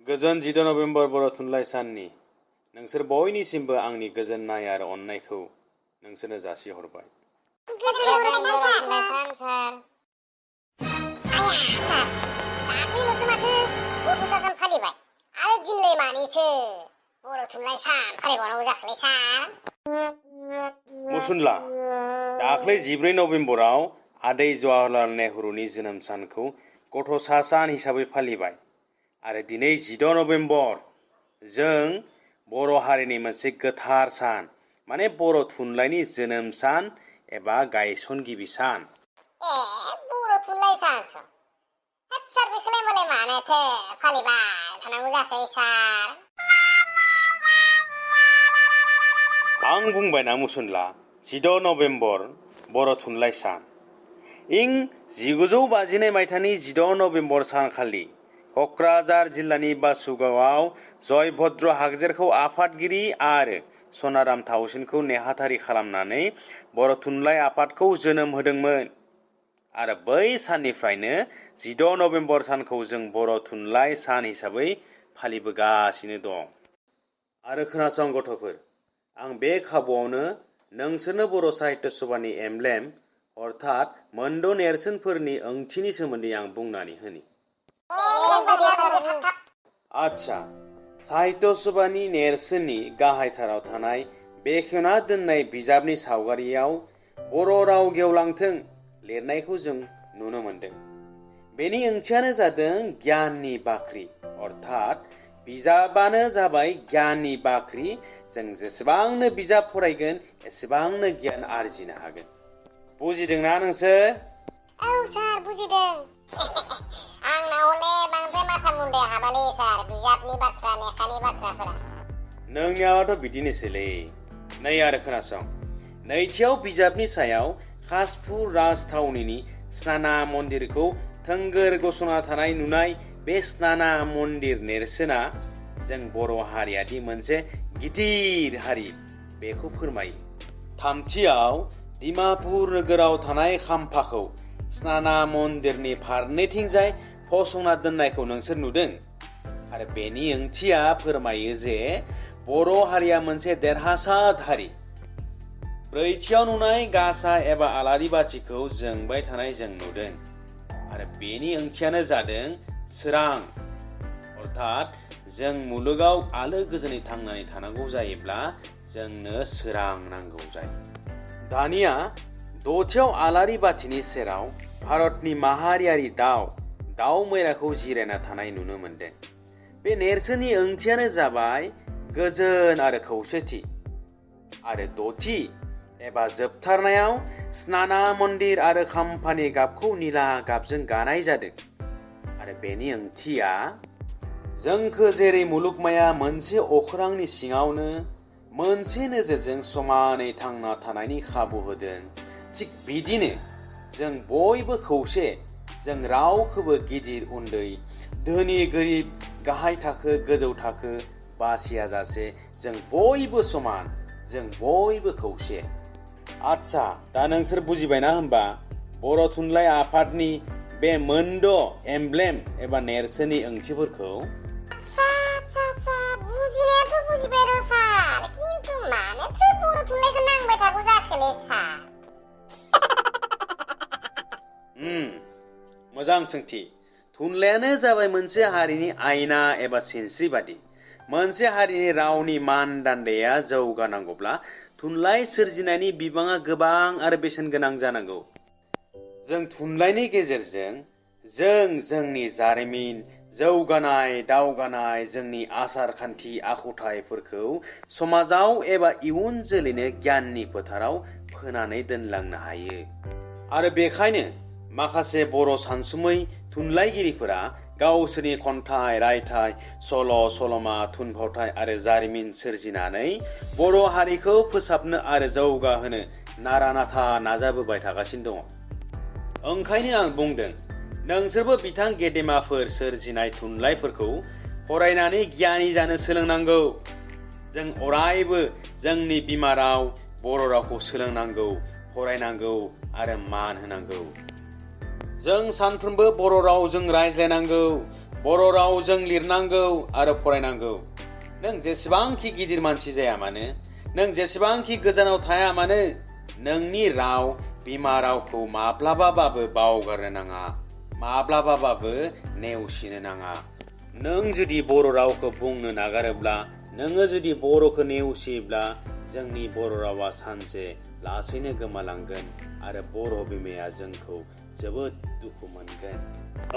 गोजोन 14 नभेम्बर बर' थुनलाइ साननि नोंसोर बयनिसिमबो आंनि गोजोननाय आरो अननायखौ नोंसोरनो जासिहरबाय। गोजोन बर' थुनलाइ सान सार। आया सार, दाख्लैल'सो माथो गथ'सा सान फालिबाय आरो दिनलाय मानिथो बर' थुनलाइ सान फालिबावनांगौ जाखोलै सार? मुसुनला, दाख्लै 14 नभेम्बराव आदै जवाहरलाल नेहरूनि जोनोम सानखौ गथ'सा सान हिसाबै फालिबाय आरो दिनै 14 नभेम्बर जों बर' हारिनि मोनसे गोथार सान माने बर' थुनलाइनि जोनोम सान एबा गायसनगिबि सान। बर' थुनलाइ सानसो। हाब सार, बेखौलाय मालाय मानोथो फालिबाय थानांगौ जाखो सार? आं बुंबायना मुसुनला, 14 नभेम्बर बर' थुनलाइ सान। इं 1952 मायथाइनि 14 नभेम्बर सानखालि क'क्राझार जिल्लानि बासुगावआव जयभद्र हागजेरखौ आफादगिरि आरो सनाराम थाउसिनखौ नेहाथारि खालामनानै बर' थुनलाइ आफादखौ जोनोम होदोंमोन आरो बै साननिफ्रायनो 14 नभेम्बर सानखौ जों बर' थुनलाइ सान हिसाबै फालिबोगासिनो दं। आरो खोनासं गथ'फोर, आं बे खाबुआवनो नोंसोरनो बर' साहित्य सभानि एमब्लेम अर्थात मोनद' नेरसोनफोरनि ओंथिनि सोमोन्दै आं बुंनानै होनि। आच्छा, साहित्य सभानि नेरसोननि गाहायथाराव थानाय बेखेवना दोननाय बिजाबनि सावगारियाव बर' राव गेवलांथों लिरनायखौ जों नुनो मोनदों। बेनि ओंथियानो जादों गियाननि बाख्रि अर्थात बिजाबानो जाबाय गियाननि बाख्रि। जों जेसेबांनो बिजाब फरायगोन एसेबांनो गियान आरजिनो हागोन। बुजिदोंना नोंसोर? औ सार, बुजिदों। आंनाव हले बांद्राय माथा मुन्दाया हाबालै सार, बिजाबनि बाथ्रा लेखानि बाथ्राफोरा। नोंनियावथ' बिदिनोसैलै। नै आरो खोनासं, नैथियाव बिजाबनि सायाव कासपुर राजथावनिनि स्नाना मन्दिरखौ थोंगोर गसंना थानाय नुनाय बे स्नाना मन्दिर नेरसोना जों बर' हारियादि मोनसे गिदिर हारि बेखौ फोरमायो। थामथियाव डिमापुर नोगोराव थानाय खाम्फाखौ स्नाना मन्दिरनि फारनैथिंजाय फसंना दोननायखौ नोंसोर नुदों आरो बेनि ओंथिया फोरमायो जे बर' हारिया मोनसे देरहासाद हारि। ब्रैथियाव नुनाय गासा एबा आलारि बाथिखौ जोंबाय थानाय जों नुदों आरो बेनि ओंथियानो जादों सोरां अर्थात जों मुलुगाव आलो गोजोनै थांनानै थानांगौ जायोब्ला जोंनो सोरां नांगौ जायो। दानिया दथियाव आलारि बाथिनि सेराव भारतनि माहारियारि दाउ मैनाखौ जिरायना थानाय नुनो मोनदों। बे नेरसोननि ओंथियानो जाबाय गोजोन आरो खौसेथि। आरो दथि एबा जोबथारनायाव स्नाना मन्दिर आरो खाम्फानि गाबखौ निला गाबजों गानाय जादों आरो बेनि ओंथिया जोंखो जेरै मुलुगमाया मोनसे अख्रांनि सिङावनो मोनसे नोजोरजों समानै थांना थानायनि खाबु होदों, थिग बिदिनो जों बयबो खौसे, जों रावखौबो गिदिर उन्दै, धोनि गोरिब, गाहाय थाखो गोजौ थाखो बासियाजासे जों बयबो समान, जों बयबो खौसे। आच्छा, दा नोंसोर बुजिबायना होमबा बर' थुनलाइ आफादनि बे मोनद' एमब्लेम एबा नेरसोननि ओंथिफोरखौ? बुजिनायाथ' बुजिबाय र' सार, खिन्थु मानोथो बर' थुनलाइखौ नांबाय थागौ जाखोलै सार? मोजां सोंथि। थुनलाइयानो जाबाय मोनसे हारिनि आयना एबा सिनस्रि बादि। मोनसे हारिनि रावनि मानदान्दाया जौगानांगौब्ला थुनलाइ सोरजिनायनि बिबाङा गोबां आरो बेसेन गोनां जानांगौ। जों थुनलाइनि गेजेरजों जोंनि जारिमिन, जौगानाय दावगानाय, जोंनि आसार खान्थि आखुथाइफोरखौ समाजाव एबा इयुन जोलैनो गियाननि फोथाराव फोनानै दोनलांनो हायो। आरो बेखायनो माखासे बर' सानसुमै थुनलाइगिरिफोरा गावसोरनि खन्थाइ, रायथाइ, सल', सल'मा, थुनफावथाय आरो जारिमिन सोरजिनानै बर' हारिखौ फोसाबनो आरो जौगाहोनो नारा नाथा नाजाबोबाय थागासिनो दङ। ओंखायनो आं बुंदों, नोंसोरबो बिथां गेदेमाफोर सोरजिनाय थुनलाइफोरखौ फरायनानै गियानि जानो सोलोंनांगौ। जों अरायबो जोंनि बिमा राव बर' रावखौ सोलोंनांगौ, फरायनांगौ आरो मान होनांगौ। जों सानफ्रोमबो बर' रावजों रायज्लायनांगौ, बर' रावजों लिरनांगौ आरो फरायनांगौ। नों जेसेबांखि गिदिर मानसि जाया मानो, नों जेसेबांखि गोजानाव थाया मानो, नोंनि राव बिमा रावखौ माब्लाबाबाबो बावगारनो नाङा, माब्लाबाबाबो नेवसिनो नाङा। नों जुदि बर' रावखौ बुंनो नागारोब्ला, नोङो जुदि बर'खौ नेवसियोब्ला, जोंनि बर' रावा सानसे लासैनो गोमालांगोन आरो बर' बिमाया जोंखौ जोबोद दुखु मोनगोन।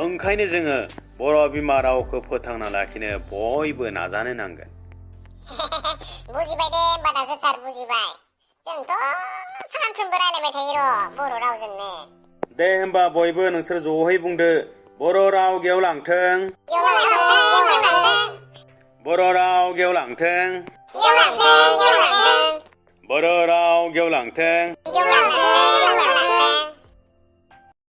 ओंखायनो जोङो बर' बिमा रावखौ फोथांना लाखिनो बयबो नाजानो नांगोन। बुजिबाय दे होमबा दासो सार बुजिबाय। जोंथ' सानफ्रोमबो रायलायबाय थायो र' बर' रावजोंनो। दे होमबा बयबो नोंसोर ज'है बुंदो, बर' राव गेवलांथों, बर' राव गेवलांथों, बर' राव गेवलांथों।